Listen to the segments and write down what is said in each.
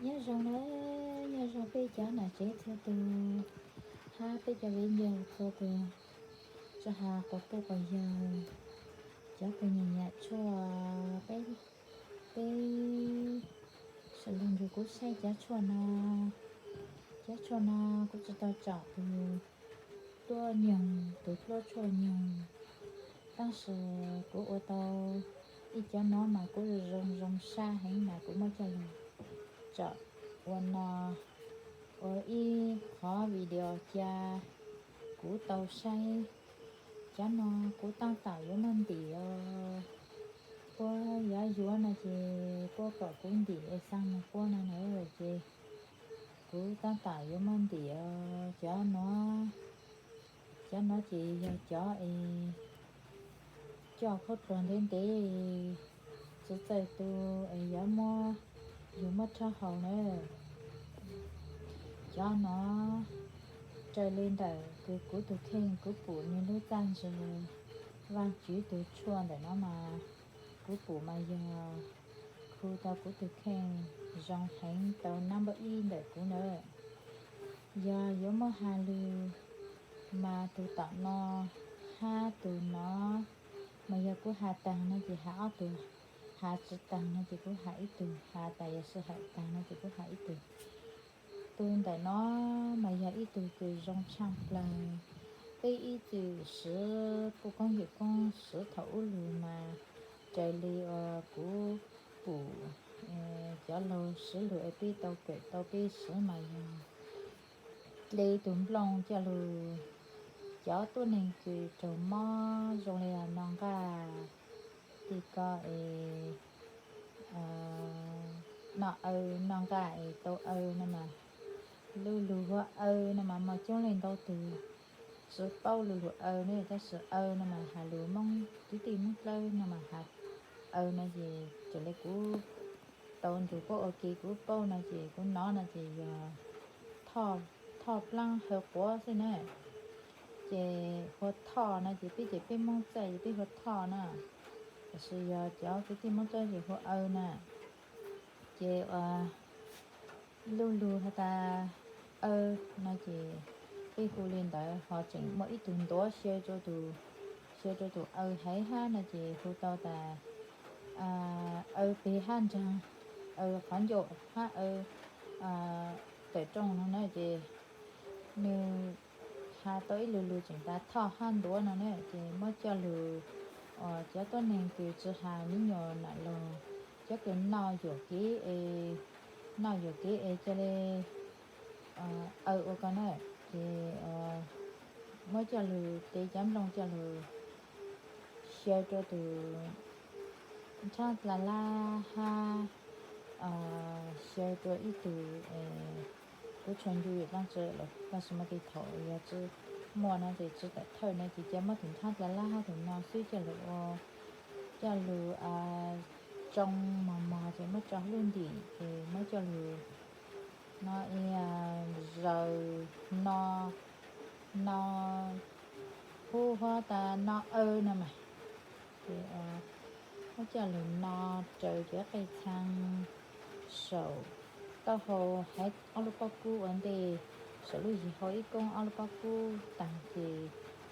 Nyob zoo na, nyob zoo peb cov nam tsev txhua tus, hab peb cov viv ncaus txhua tus, tsis has quas puj quas yawg, cov kws nyiam nyiam tshuaj, peb, peb sawv daws nrug kuv saib cov tshuaj no. Cov tshuaj no kuv tsis tau tsom tus tuab nyoog, tus tuab tshuaj nyoog, tab sis kuv ua tau ib cov no mas kuv zoo zoo sab heev mas kuv muab coj lug tsom ua no, ua ib qhov video ca kuv tau saib. Cov no kuv tab tom yuav muab ntim os. Puab yuav yuav no ces puab kom kuv ntim es xaa moog puab no na, ces kuv tab tom yuav muab ntim os. Cov no, cov no ces yog cov es coj khaub dluag ntev ntev, tsis txawj tu es yuav muab, yug muab rhaub haus na. Cov no raws li ntawm kws kuv tus kheej kuv pum nwg lub txaj ntswg Vaajtswv tus tshuaj ntawm no mas kuv pum mas yog khu tau kuv tus kheej zoo heev tau nab npawb ib ntawm kuv na. Yog yuav muab has lug mas tus tom no hab tus no, mas yog kuv has taag no ces has ob tug, has tsis taag no ces kuv has ib tug, has tas yog sij hawm taag no ces kuv has ib tug. Tus ntawm no mas yog ib tug kws zoo tshaaj plawg, peb ib txwm swv puj koob yawm koob swv thaum ub lug mas raws li uas kuv pum cov laug swv lug es peb tau kawm tau peb swv mas yog dle tus nplooj coj lug, cov tuab neeg kws raug mob zoo li no nqaj, ti ko es noj aw, noj nqaj es tau aw no mas, lu lug hu aw no mas mos coob leej ntau tug tsis paub lu lug aw ne, tab sis aw no mas has lug Moob, kwv tij Moob Dlawb no mas has aw no ces raws li kuv tau nrug puab ua ke kuv paub no ces kuv nov no ces yog thoj plaab hawv quav xwb na. Ces hu thoj no ces peb, ces peb Moob txawj ces peb hu thoj na, tab sis yog cov kwv tij Moob Dlawb ces hu aw na. Ces ua lu lug has tas aw no ces peb hu li ntawd, ho tseem muaj ib tug ntuav xyaw rua tus, xyaw rua tus aw heev hab no ces hu tau tas aw peg hab nraag, aw qhov ncauj hab aw tawm rooj no na. Ces nwg has tau ib lu lug tseem tas thoj hab ntuav no na, ces muab coj lug, cov tuab neeg kws tsis has me nyuam nam lug, cov kws noj yuam kev es, noj yuam kev es ca le aw ua ko na, ces muab coj lug, tev cov nplooj coj lug xyaw rua tus nrhaab dlaa lab hab xyaw rua ib tug, kuv tshua ncu yam taab tsi lawm tab sis mas tej thaum yog tsi muaj no ces tsi tawm thawj no ces ca muab tus nrhaab dlaa lab hab tus no xwb coj lug ua, coj lug tsoo mos mos ces muab tso lub ntim ces muab coj lug no, zaws no, no, hu hu tas no aw no mas, ces muab coj lug no raws cov qej txhaa saum taub hau, haiv ob lub pob kub ua ntej, saum lub yig hau ib koob ob lub pob kub taag ces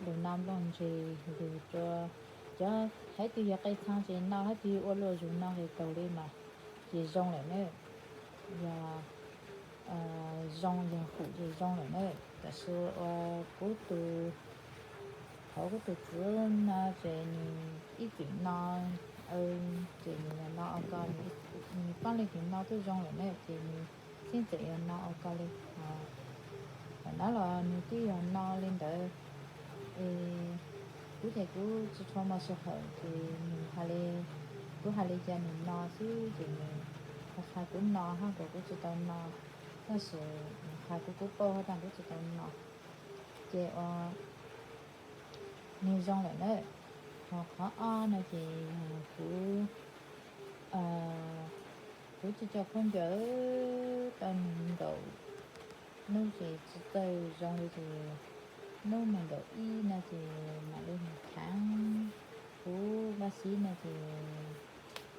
lug no nplooj ntseg lug rua cov, haiv twg yog qej txhaa ces no, haiv twg ua luaj zug no es taug li mas ces zoo lawm na. Yog zoo yog hum ces zoo lawm na. Tab sis ua kuv tus, hauv kuv tus txiv no ces nws ib txwm no aw, ces nws yog no ua ko, nws paab leej twg no twb zoo lawm na, ces nws txheeb txawm yog no ua ko li. Thaum ntawd los nws twb yog no li ntawd es kuv ces kuv tsi tshua muaj sij hawm ces nws has li, kuv has li cas nws no xwb ces nws has kuv no hab kuas kuv tsi tau no, tab sis nws has kuv, kuv paub hab tab kuv tsi tau no. Ces ua nws zoo lawm na. Ho qhov ob no ces kuv, kuv tsi coj khaub ncaws tau nees nkaum nub ces tsi txawj zoo li ces nub nees nkaum ib no ces mam li mus khaav kuv npab xib no ces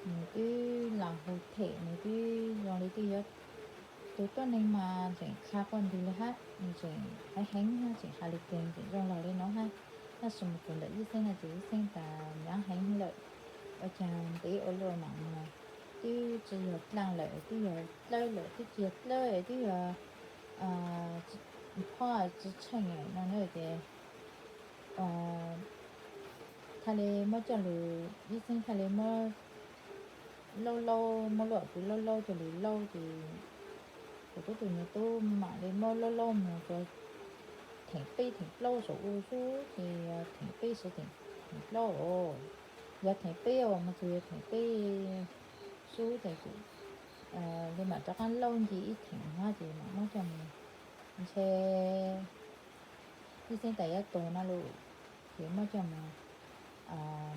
nws twb los hu them, nws twb zoo li twb yuav Tus tuab neeg mas tseem dha quaj nti li hab, nws tseem heev heev hab, tseem has lus kheev tseem zoo log li no hab. Tab sis mus txog ntawm Yij Xeeb no ces Yij Xeeb tas nyaav heev lawm, ua caag ntev ua luaj mam mus, twb tsi yog dlaaj lawm, twb yog dlawb lawm, twb tsi yog dlawb, twb yog phob tsi tsheej lawm no na ces thaj li muab coj lug, Yij Xeeb thaj li muab laub laub, muab lub pw laub laub coj lug laub ces kuv tub tus nyuas tub mam li muab laub laub moog rua theem peb theem plaub saum u xwb ces yog theem peb xwb theem plaub os. Yog theem peb os, moog txug yog theem peb xwb ces kuv li mam rov qaab laub nce ib theem hab ces mam muab coj moog. Ntshe Yij Xeeb tas yuav tuag no lug, ces muab coj moog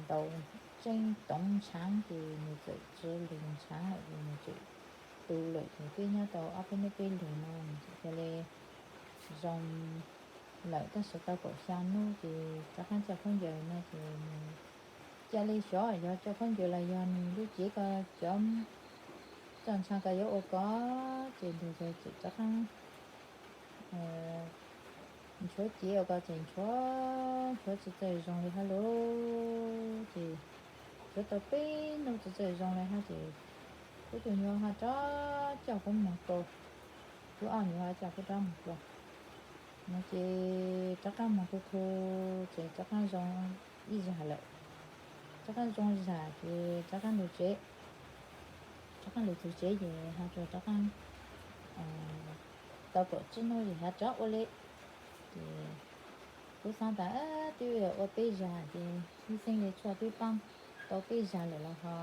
ntaus tseeb toov ntshaav ces nws txawm tsi lug ntshaav lawm, nws tseem tu lawm ces twb nyob tau ob peb nub peb lug no nws txawm ca le zoo lawm. Tab sis tau kaum xyaa nub ces rov qaab coj khaub ncaws no ces nws ca le xyov yog coj khaub ncaws los yog nws lub cev ko cov txoj ntshaav ko yuav ua kov ces nws txawm rov qaab nchuav cev ua kov ces nchuav nchuav tsi txawj zoo li hab lauj. Ces nchuav tau peb nub tsi txawj zoo li hab ces kuv tus nyuas ho rov coj kuv moog dlua, kuv ob nyuas ho coj kuv rov moog dlua no ces rov qaab moog khu khu ces rov qaab zoo ib zag lawm. Rov qaab zoo zag ces rov qaab lug tsev, rov qaab lug txug tsev ces ho rov qaab tau kaum tsib nub ces ho rov ua li. Ces kuv xaav tas twb ua peb zag ces Yij Xeeb le tshuaj twb paab tau peb zag lawm los ho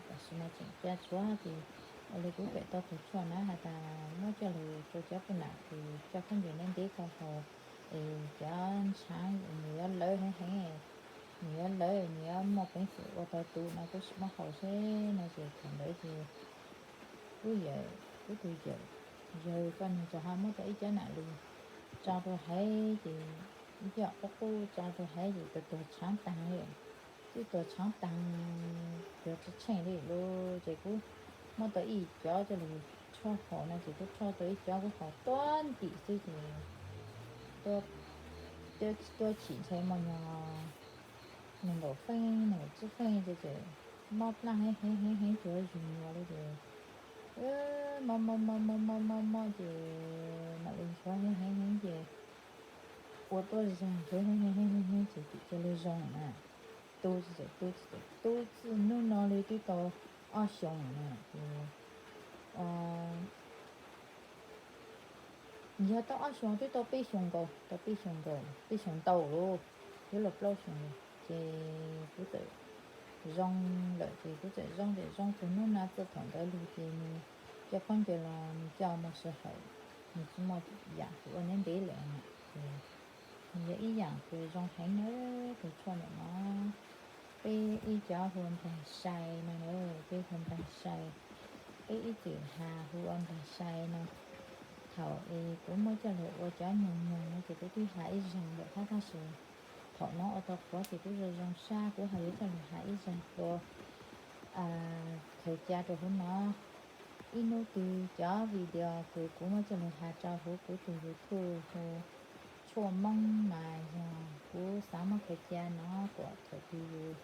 tam sim no tseem ca tshuav ces ua li kuv pem tau tug tshuaj na has tas muab coj lug rua cov puj nam kws coj khaub ncaws ntev ntev ko haus es cov ntshaav nws yuav lawv heev heev, nws yuav lawv nws yuav muaj peev xwm ua tau tu no kuv sim muab haus seb no ces thaum ntawd ces kuv yawm, kuv tus yawm yawg ko nws txawm ho muab tau ib cov nam lus tso rua haiv ces ib cov qub qub tso rua haiv ces tuag tuag tshaav taag li, twb tuag tshaav taag, tuag tsi tsheej li lawm ces kuv muab tau ib cov coj lug tshuab haus no ces kuv tshuab tau ib cov kuv haus tuab ntim xwb ces tuab chim ntshe muaj nyuag nees nkaum feeb nees nkaum tsib feeb ces txawm mob dlaab heev heev heev heev cuag zug nyuas li ces mob mob mob mob mob mob mob ces mam li nchuav heev heev heev ces ua tuab zag nchuav heev heev heev heev ces txawm ca le zoo na. Tu txawm tu txawm tu txij nub no li twb tau ob xyoos na ces yog tau ob xyoos twb tau peb xyoos nkaus, tau peb xyoos nkaus, peb xyoos ntau lauj, yuav luag plaub xyoos lawm ces kuv txawm zoo lawm ces kuv txawm zoo txawm zoo txug nub no txij thaum ntawd lug ces nws coj khaub ncaws los nws coj moog sij hawm, nws tsi muaj yaam kws ua ntev ntev lawm na ces nws yog ib yaam kws zoo heev na. Tus tshuaj ntawm no peb ib cov hu ua nplaig sai no na, peb hu ua nplaig sai, peb ib txwm has hu ua nplaig sai no. Thaum es kuv muab coj lug ua cov nyoog nyoog no ces kuv twb has ib zag lawm hab tab sis thaum no ua tau qhuav ces kuv zoo zoo sab kuv ho yuav coj lug has ib zag dlua khaws ca rua huv no. Ib hnub twg cov video kws kuv muab coj lug has rua huv kuv tus YouTube hu Tshuaj Moob mas yog kuv xaav muab khaws ca no kom thaum twg yus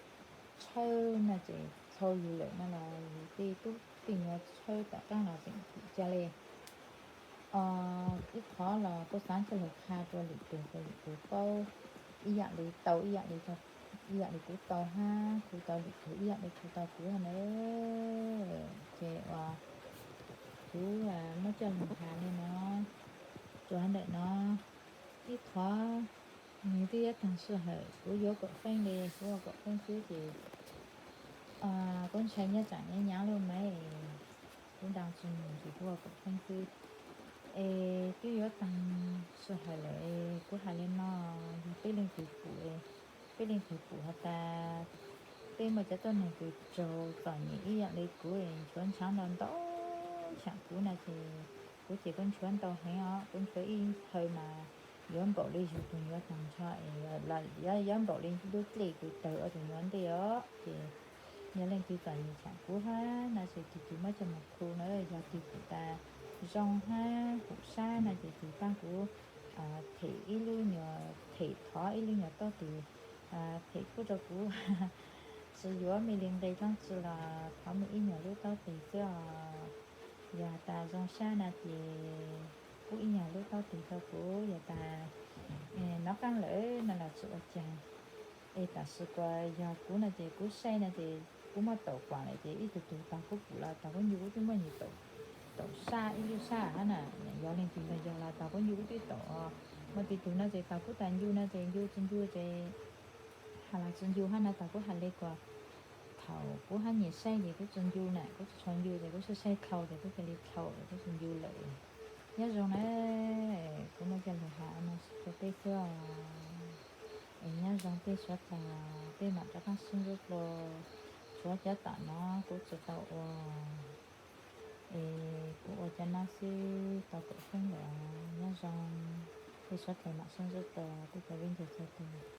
tshawb no ces txhau yus lawm no los yus tej tub tej nyuam tshawb tom qaab los tseem tim ca le. Ib qhov los kuv xaav coj lug qha rua lwm tug kom lwm tug paub ib yaam li tau ib yaam li, ib yaam li kuv tau hab kuv tau lwm tug ib yaam li kuv tau kuv na. Ces uas kuv muab coj lug has li no rua ntawm no. Ib qhov nws twb yuav taag sij hawm, kuv yuav kaum feeb li, kuv ua kaum feeb xwb ces kuv ntshai nyob tsaam nyob nyaav lub maiv, kuv ntaa tsis mus ces kuv ua kaum feeb xwb. Es twb yuav taag sij hawm lawm, kuv has li no, yog peb leej twg pum, peb leej twg pum has tas peb muaj cov tuab neeg kws raug txom nyem ib yaam li kuv es nchuav ntshaav ntau ntau xyaam kuv no ces kuv ces kuv nchuav ntau heev os, kuv nchuav ib hawm mas yuav npaum li yug tug nyuam taag nrho es yuav npaum li lub dlej kws tawg ua tug nyuam ntej os. Ces yog leej twg txom nyem xyaam kuv hab no ces tug twg muab coj moog khu na, yog twg pum tas zoo hab hum sab no ces tus pab kuv them ib lub nyuag, them thov ib lub nyuag taub tes, them kuj rau kuv tsis yuav me li nqe dlaab tsi los thov muaj ib nyuag lub taub tes xwb os. Yog tas zoo sab no ces pub ib nyuag lub taub tes rau kuv, yog tas nov qaab lawm no los tsis ua caag. Es tam sim kuas yog kuv no ces kuv saib no ces kuv muab taum kuam lawm ces ib tug tug tog kuv pum los tog kuv ncu kuv twb muab nyias taum, taum sab ib lub sab hab na. Yog leej twg nrog yog los tog kuv ncu kuv twb taum. Muaj tej tug no ces tog kuv tas ncu no ces ncu tsis ncu ces has los tsis ncu hab no tog kuv has le kuas thaum kuv hab nyias saib ces kuv tsis ncu na, kuv tsis tshua ncu ces kuv saib saib dlhau ces kuv cia li dlhau kuv tsis ncu lawm. Nyob zoo na, kuv muaj coj lug has no rau peb xwb os. Es nyob zoo peb suav dlawg, peb mam rov qaab sib ntsib dlua. Tshuav cov tom no kuv tsis tau ua, es kuv ua cov no xwb tau kaum feeb lawm. Nyob zoo, peb suav dlawg mam sib ntsib dlua, peb cov viv ncaus txhua tug.